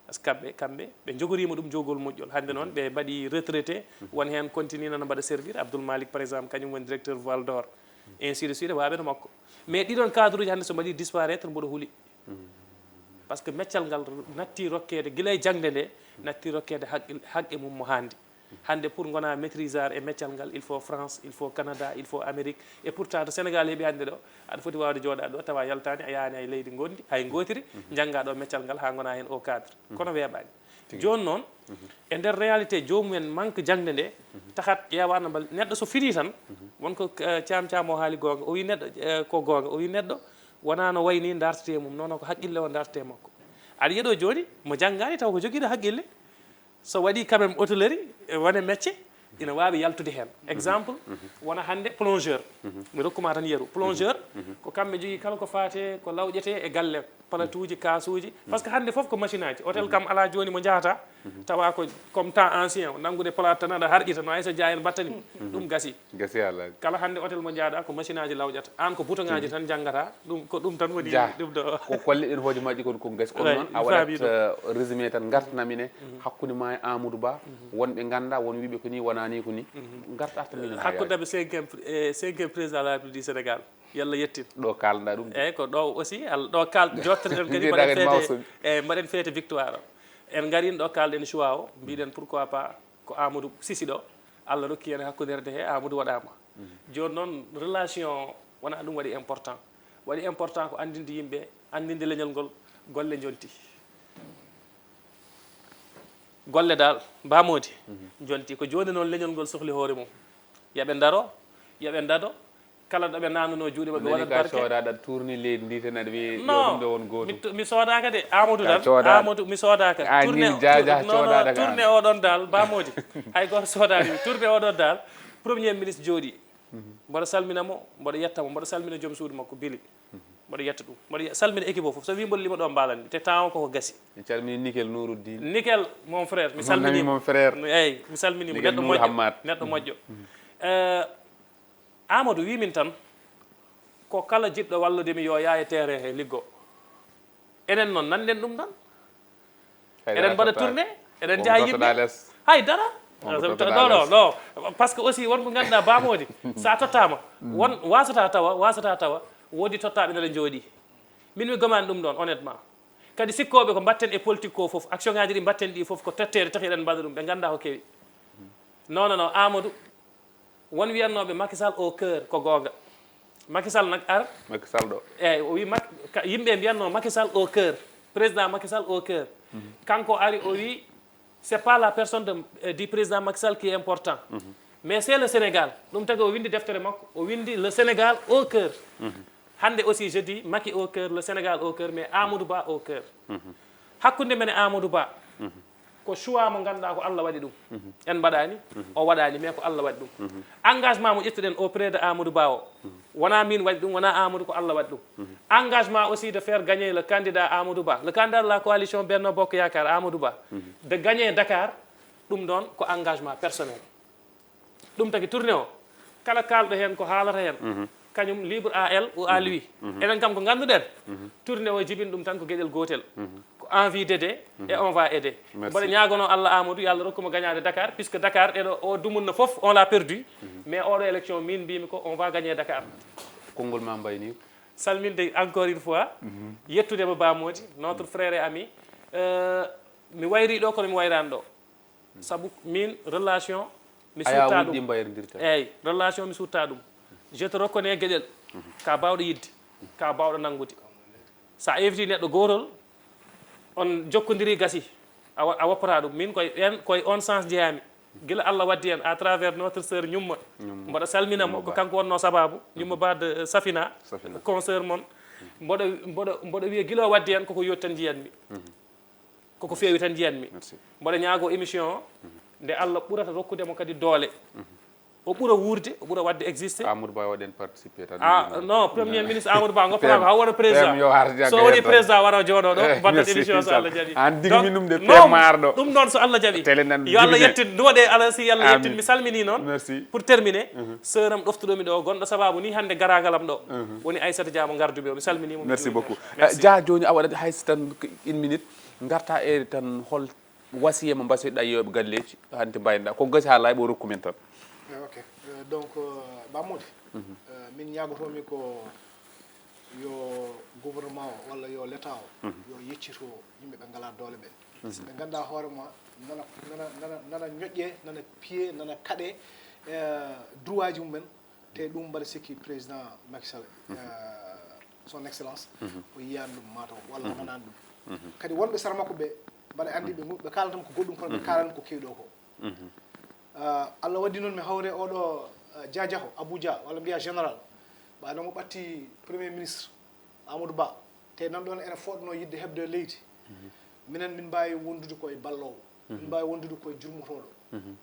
Parce que kamɓe kamɓe ɓe njogoriima ɗum jogol moƴƴol. Hannde noon ɓe mbaɗi retraité, won heen continue nana mbaɗa servir. Abdoul Malick par exemple, kañum woni directeur Voile d'Or, ainsi de suite, waaɓe no makko. Mais ɗiɗon cadre uji hannde so mbaɗi disparaître, mboɗo huli. Parce que meccal ngal natti rokkeede gila e jaŋde nde, natti rokkeede haqqe haqqe mum mo haandi. Hannde pour ngona maîtrisard e meccal ngal, il faut France, il faut Canada, il faut Amérique. Et pourtant to Sénégal heɓi hannde ɗo, aɗa foti waawde jooɗaade ɗo tawa yaltaani, a yahaani hay leydi ngondi hay ngootiri, njannga ɗo meccal ngal haa ngona heen au cadre. Kono weeɓaani. Jooni noon, e nder réalité joomumen manque jaŋde nde, taxat ƴeewaano mbal neɗɗo so finii tan, won ko eh, caam caam o haali goonga, o wi neɗɗo eh, ko goonga, o wi neɗɗo wonaa no wayi ni dartetee mum, nono ko haqqille o dartetee makko. Aɗa yiya ɗo jooni mo janngaani taw ko jogiiɗo haqqille, so waɗi quand même hôtellerie, eh, wone métier, ina waawi yaltude heen. Exemple, wona hannde plongeur. Mi rokkuma tan yeru. Plongeur, ko kamɓe njogii kala ko faate ko lawƴetee e galle, palatuuji, kaasuuji. Parce que hannde fof ko machine aji. Hôtel kam alaa jooni mo njahata, tawa ko comme temps ancien, nanngude palaat tan aɗa harƴita, no hay so jaayen battani. Ɗum gasi. Gasi alaa. Kala hannde hôtel mo njahɗa ko machine aji lawƴata. Aan ko bouton aji tan njanngata. Ɗum ko ɗum tan woni Jah. Ɗum ɗo. Ko kolle ɗen hooji majji kon ko gasi. Kono Eyi, noon a mi waɗat faami ɗum. eh, résumé tan ngartanamine hakkunde ma e Amadou Ba. Wonɓe ngannda, won wiiɓe ko ni, wonaa ni ko ni. Ngarta arta minen haa Hakkunde aɓe cinquième eh, cinquième président de la République du Sénégal. Yalla yettin. Ɗo kaalɗa ɗum. Eyyi, ko ɗo aussi al ɗo kal jottoɗen kadi Mbiyeɗa mbaɗen kadi feete mawsuɓe. Eyyi, mbaɗen feete victoire o. En ngarin ɗo kalɗen choix o, mbiɗen pourquoi pas ko Amadou Sisi ɗo, Allah rokki en hakkundirde he Amadou waɗama. Joni noon relation wona ɗum waɗi important. Waɗi important ko andinde yimɓe, andinde leñol ngol golle jonti. Golle dal mbamodi jonti ko joni noon leñol ngol sohli hoore mum. Yoɓe daro, yoɓe dado, kala ɗo ɓe nanuno juuɗe maɓɓe Nani waɗat ka barke. Soodaɗa tourni leydi ndi tan aɗa wiye Non, ɗum ɗo won mi gootum. to- mi soodaka de. Amadou Ka tan, soodaɗa. Amadou, mi soodaka. A, Tourné min Dia Dia non, non, soodaɗa ka tourné an. Oɗon dal, Ba Mody. Hay goto soodani mi. Tourné Oɗon dal, premier ministre jooɗi. Mboɗo salmina mo, mboɗo yetta mo, mboɗo salmina joom suudu makko, Bili. Mboɗo yetta ɗum. Mboɗo ye- salmina équipe o fof. So wi mboɗo lima ɗo mbalanmi. Te temps o koko gasi. Mi calmini Nickel Nourouddine. Nickel, mon frère, mi Mon salmini ami, mo. Mon frère. Eyyi, mi salmini mo. Nickel Neɗɗo Nour moƴƴo. Hammad. Neɗɗo moƴƴo. Eh, Amadou wi min tan, ko kala jiɗɗo wallude mi yo yaa e terrain he liggo. Enen noon, nanɗen ɗum tan. Hay Eɗen dara mbaɗa totta. Tourné, eɗen Won njaha totta yimɓe. dales. Hay dara. Won totta Non, non, dales. Non. Parce que aussi won ko ngannduɗaa Ba Mody, sa tottaama, won wasata tawa, wasata tawa, woodi tottaaɓe nana njooɗi. Min mi gomani ɗum ɗoon, honnêtement. Kadi sikkooɓe ko mbaɗten e politique ko fof, action ngaji ɗi mbaɗten ɗi fof ko totteede tagi eɗen mbaɗa ɗum, ɓe ngannduɗaa ko kewi. Non, non, non, Amadou, won wiyannooɓe Macky Sall au cœur, ko goonga. Macky Sall nag ar, Macky Sall ɗo. eyyi, o wi Mac- ka- yimɓe mbiyatno Macky Sall au cœur, président Macky Sall au cœur. Kanko ari o wi c'est pas la personne de, euh, du président Macky Sall qui est important, mais c'est le Sénégal. Ɗum tagi o windi deftere makko, o windi le Sénégal au cœur. Hannde aussi je dis Macky au cœur, le Sénégal au cœur, mais Amadou Ba au cœur. Hakkunde men e Amadou Ba, ko choix mo ngannduɗaa ko Allah waɗi ɗum. En mbaɗani, o waɗani, mais ko Allah waɗi ɗum. Engagement mo ƴettuɗen auprès de Amadou Ba o, wona min waɗi ɗum, wona Amadou, ko Allah waɗi ɗum. Engagement aussi de faire gagner le candidat Amadou Ba, le candidat de la coalition Benno Bokk Yaakaar, Amadou Ba, de gagner Dakar, ɗum ɗoon ko engagement personnel. Ɗum tagi tournée o, kala kaalɗo heen ko haalata heen, kañum libre à elle ou à lui. Enen kam ko ngannduɗen, tournée o jibini ɗum tan ko geɗel gootel. Ko envie d'aider et on va aider. Merci. Mboɗo ñaagono Allah Amadou, yo Allah rokku mo gañaade Dakar, puisque Dakar ɗeɗo o dumunna fof, on l'a perdu. Mais oɗo élection min mbimi ko on va gagner Dakar. Konngol ma mbayni. Salminde encore une fois, yettude mo Ba Mody, notre frère et ami. Euh, mi wayri ɗo kono mi wayrani ɗo. Sabu min relation mi Aya sutta wuddi ɗum. Mbayrondirta. Eyyi, relation mi sutta ɗum. Je te reconnais geɗel. Ka bawɗo yidde, ka bawɗo nanngude. Sa inviti neɗɗo gootol, on jokkodiri gasi, a wa- a woppata ɗum. Min koye en, koye on sens jeeyami. Gila Allah waddi en à travers notre sœur Ñumma. Mboɗo salmina mo, ko kanko wonno sababu. Ñumma Ba de, euh, Safina, Safina. Concert mon. Mboɗo, mboɗo, mboɗo wiya gila o waddi en koko yoti tan njiyanmi. Koko feewi tan njiyanmi. Merci. Mboɗo ñaago émission o, nde Allah ɓurata rokkude mo kadi doole. O ɓura wuurde, o ɓura waɗde existé. Amadou Ba waɗen participé tan. Ah, non, premier ministre Amadou Ba, goppata ko haw wona président. Tem yo har jagge So woni hen tan. Président wara o jooɗo ɗo, Eh, mbaɗen merci, émission so inchallah. Allah jaɓi. An tigi Donc, mi ɗum de, non, P M R ɗo. Ɗum noon so Allah jaɓi. Télé nan Yo Allah jibine. Yettin, ɗum waɗe Allah si Allah Amin. Yettin, mi salmini noon. Merci. Pour terminer, sœur am ɗoftuɗomi ɗo, gonɗo sababu ni hannde garagal am ɗo. Woni Aissata Dia mo ngarduɓe o, mi salminimo, mi Merci juurima. Beaucoup. Merci. Eh, Dia, joni a waɗat hay so tan une minute, garta e tan hol wasiya mo mbasiyɗa yewɓe galleji hanti mbaynoɗa ko gasi ha laaɓi o rokku men tan. Eh, ok. Eh, donc, euh, Ba Mody, euh, min ñaagotomi ko yo gouvernement o walla yo l'état o yo yeccito yimɓe ɓe ngala doole ɓe. Ɓe ngannda hoore ma nana, nana, nana, nana ñoƴƴe, nana piye, nana kaɗe, eh, droit ji mumen. Te ɗum mbaɗa sikki président Macky Sall, eh, son excellence, o yiyani ɗum mataw walla o nanani ɗum. Kadi wonɓe sara makko ɓe mbaɗa andi ɓe, ɓe kalata ko goɗɗum kono ɓe kalani ko kewi ɗo ko. Ah, Allah waddi noon mi hawre oɗo, ah, Dia Diakho, Abou Dia, walla mbiya général. Ɓay no mo ɓatti premier ministre Amadou Ba. Te nan ɗon ene foɗno yidde heɓde leydi. Minen min mbawi wondude ko e ballowo. Min mbawi wondude ko e jurmotoɗo.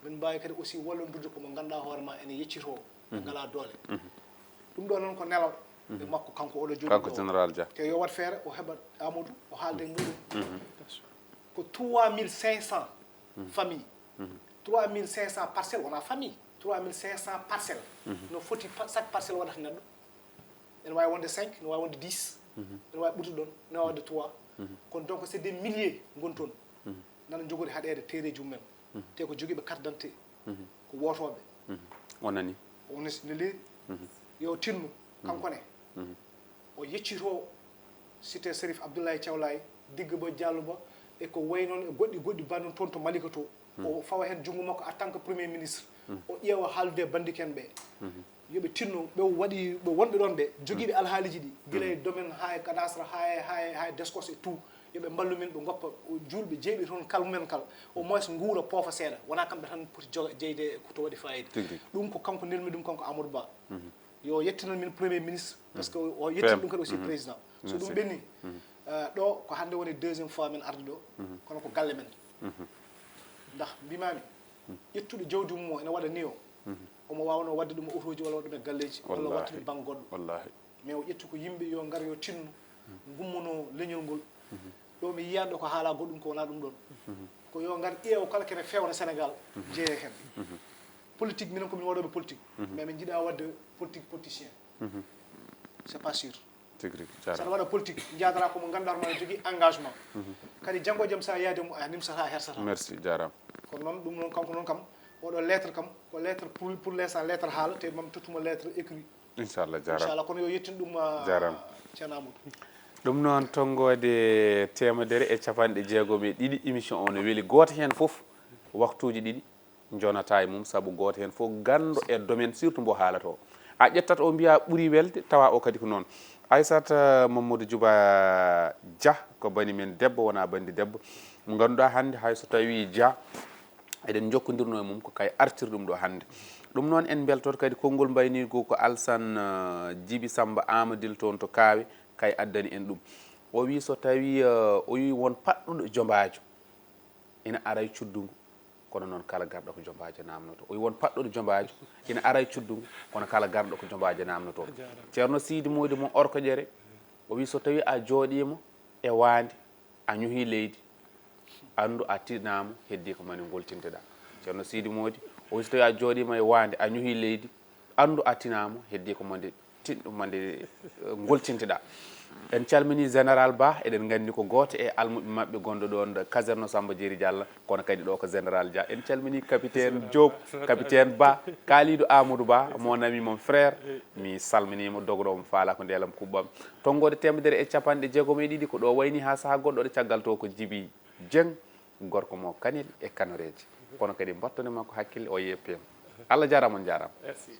Min mbawi kadi aussi wallondude ko mo ganduɗa hoore ma ene yeccito, ɓe ngala doole. Ɗum ɗo noon ko nelal e makko kanko oɗo jooɗi Kanko ɗo. Général Dia. Te yo wat feere o heɓa Amadou, o haalda e muɗum. Ko trois mille cinq cents famille. Trois mille cinq cents parcelles wona famille. Trois mille cinq cents parcelles. No foti pa- chaque parcelle waɗata neɗɗo. Ene wawi wonde cinq, no wawi wonde dix. Ene wawi ɓurtude ɗon, no wawi wonde trois. Kono donc c'est des milliers goni toon. Nana jogori haɗede tereji mumen. Te ko joguiɓe carte d'identité. Ko wotoɓe. O nani. Woni ne leydi. Yo tinno kanko ne. O yeccito cité Serif Abdoulaye Thiaw Laye, Digga Ba, Diallo Ba, e ko wayi noon e goɗɗi goɗɗi banndum toon to Malika to. O fawa heen junngo makko en tant que premier ministre. O ƴeewa haaldude e banndiken ɓe. Yo ɓe tinno, ɓe waɗi, ɓe wonɓe ɗoon ɓe, jogiiɓe alhaaliji ɗi, gila e domaine, haa e cadastre, haa e, haa e, haa e descos et tout. Yo ɓe mballu min, ɓe ngoppa juulɓe, jeyɓe toon kala mumen kala. Au moins nguura, poofa seeɗa. Wonaa kamɓe tan poti joga, jeyde ko to waɗi faayiida. Tigi. Ɗum ko kanko nelmi ɗum, kanko Amadou Ba. yo yettinan min premier ministre, parce que o yettin ɗum kadi aussi président. So ɗum ɓenni, eh, ɗo ko hannde woni deuxième fois min arde ɗo, kono ko galle men. Ndax mbimami, ƴettuɗo jawdi mum o ene waɗa ni o, omo wawno wadde ɗum e otoji walla waɗa ɗum e galleji walla watta ɗum e banque goɗɗo. Mais o ƴetti ko yimɓe yo ngar yo tinno, ngummono leñol ngol. Ɗo mi yiyani ɗo ko haala goɗɗum ko wona ɗum ɗon. Ko yo ngar ƴeewa kala kene fewna Sénégal, jeeye hen. Politique, minen komin waɗoɓe politique, mais min jiiɗa wadde politique politicien. C'est pas sûr. Tigi rigi, saɗa jarama. Waɗa politique, jadara ko mo ganduɗa hono aɗa jogui engagement. Kadi janggo e jaam sa yaade mo a nimsata, a hersata. Merci, jarama. Kono noon ɗum noon, kanko noon kam, oɗo lettre kam ko lettre pour, pour l'instant, lettre haala, te mam tottuma lettre écrit. Inchallah, jarama. Inchallah, kono yo yettin ɗum, ah, jarama. Ceerno Amadou. Ɗum noon, tonngode temedere e capanɗe jeegom e ɗiɗi, émission o no weeli. Gooto heen fof, waktuuji ɗiɗi jonata e mum, sabu gooto heen fof ganndo e domaine surtout mbo haalata o. A ƴettat o, mbiya ɓuri welde, tawa o kadi ko noon. Aissata Mamadou Djiba Dia ko bani men debbo, wona bandi debbo, mo ngannduɗaa hannde hay so tawii Dia, eɗen njokkondirno e mum ko kay artir ɗum ɗo hannde. Ɗum noon, en mbeltoto kadi konngol mbayniigu ko Alsan, eh, Jibi Samba Amadil toon to Kaawe, kay addani en ɗum. O wii so tawii, eh, o wii won paɗɗuɗo jombaajo ina ara e cuddungu, kono noon kala garɗo ko jombaajo namnoto. O wii won paɗɗuɗo jombaajo ina ara e cuddungu, kono kala garɗo ko jombaajo namnoto. Ceerno Sidi Moodi mo Orkoƴere, o wii so tawii a jooɗiima e waande, a ñohi leydi, anndu a tinaama, heddii ko mande ngoltinteɗaa. Ceerno Sidi Moodi, o wii so tawii a jooɗiima e waande, a ñohi leydi, anndu a tinaama, heddii ko mande tin-, mande, eh, ngoltinteɗaa. En calmini Général Ba, eɗen nganndi ko gooto e almuɓɓe maɓɓe gonɗo ɗoon caserne Samba Jeeri Diallo, kono kadi ɗo ko Général Dia. En calmini Capitaine Diop, Capitaine Ba, Kalidou Amadou Ba, mon ami, mon frère, mi salminiima, dogɗo mo faala ko ndeelam kuɓɓam. Tonngode temedere e capanɗe jeegom e ɗiɗi ko ɗo wayni haa sahaa goɗɗo ɗo, caggal to ko Jibi Dieng, gorko mo Kanel e Kanoreeji. Kono kadi mbattone makko hakkille, o yeppima. Allah jaaraama, on njaaraama. Merci.